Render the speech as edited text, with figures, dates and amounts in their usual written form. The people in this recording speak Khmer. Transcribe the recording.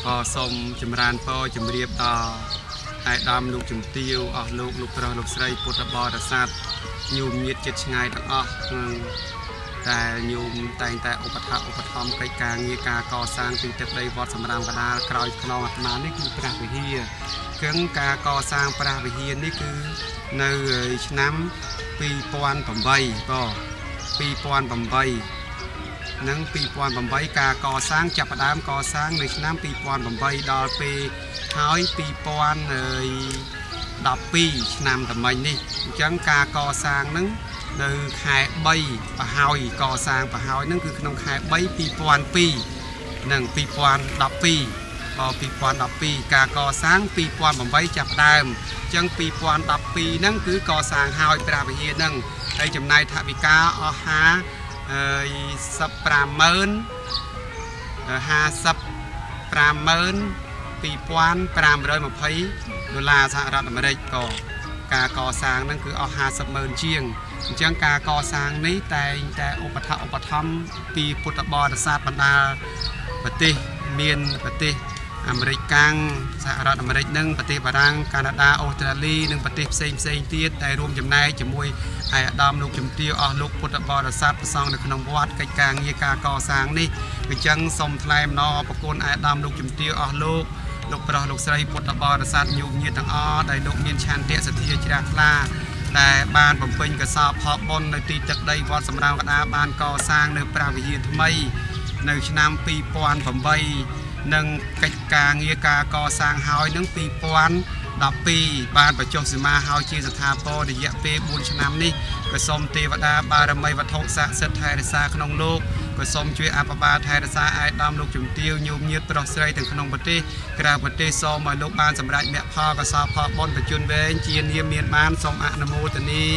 ក៏សូមចម្រើនពរជម្រាបដល់ឯកឧត្តមលោកជំទាវអស់លោកលោកប្រុសលោកស្រីពុទ្ធបរិស័ទញោមញាតចិត្តឆ្ងាយទាំងអស់ក្នុងតែញោមតែងតែឧបត្ថម្ភឧបត្ថម្ភកិច្ចការងារការកសាងទីទឹកដីវត្តសម្រាមកដាលក្រោយខ្នងអាត្មានេះគឺព្រះវិហារគឹងការកសាងព្រះវិហារនេះគឺនៅឆ្នាំ2008បាទ2008និង2008ការកសាងចាប់ផ្ដើមកសាងនៅឆ្នាំ2008ដល់ពេលហើយ2012ឆ្នាំថ្មីនេះអញ្ចឹងការកសាងនឹងនៅខែ3ប្រហើយកសាងប្រហើយនឹងគឺក្នុងខែ3 2002និង2012បើ2012ការកសាង2008ចាប់ដើមអញ្ចឹង2012ហ្នឹងគឺកសាងហើយព្រះវិហារហ្នឹងហើយចំណាយថវិកាអស់525,520ដុល្លារសហរដ្ឋអាមេរិកក៏ការកសាងហ្នឹងគឺអស់50,000ជាងអញ្ចឹងការកសាងនេះតែងតែឧបត្ថម្ភឧបត្ថម្ភពីពុទ្ធបរិស័ទបណ្ដាប្រទេសមានប្រទេសអាមេរិកកាំងសហរដ្ឋអាមេរិកនិងប្រទេសបារាំងកាណាដាអូស្ត្រាលីនិងប្រទេសផ្សេងផ្សេងទៀតដែលរួមចំណែកជាមួយឯកឧត្តមលោកជំទាវអស់លោកពុទ្ធបរិស័ទប្រសង់នៅក្នុងវត្តកិច្ចការងារការកសាងនេះអញ្ចឹងសូមថ្លែងអំណរអរគុណឯកឧត្តមលោកជំទាវអស់លោកលោកប្រុសលោកស្រីពុទ្ធបរិស័ទញោមញាតិទាំងអស់ដែលលោកមានឆន្ទៈសទ្ធាជ្រះថ្លាដែលបានបំពេញកសលផលបុណ្យនៅទីទឹកដីវត្តសម្រាមកដាបានកសាងនៅព្រះវិហារថ្មីនៅឆ្នាំ2008និងកិច្ចការងារការកសាងហើយនឹង2012បានបញ្ចុះសីមាហើយជាស្ថាពររយៈពេល4ឆ្នាំនេះក៏សូមទេវតាបារមីវត្ថុស័ក្តិសិទ្ធិថែរក្សាក្នុងលោកក៏សូមជួយអភិបាលថែរក្សាឯកឧត្តមលោកជំទាវញោមញាតប្រុសស្រីទាំងក្នុងប្រទេសក្រៅប្រទេសសូមឲ្យលោកបានសម្រេចមគ្គផលកសលផលបុណ្យបញ្ជនវែងជានាមមានបានសូមអនុមោទនា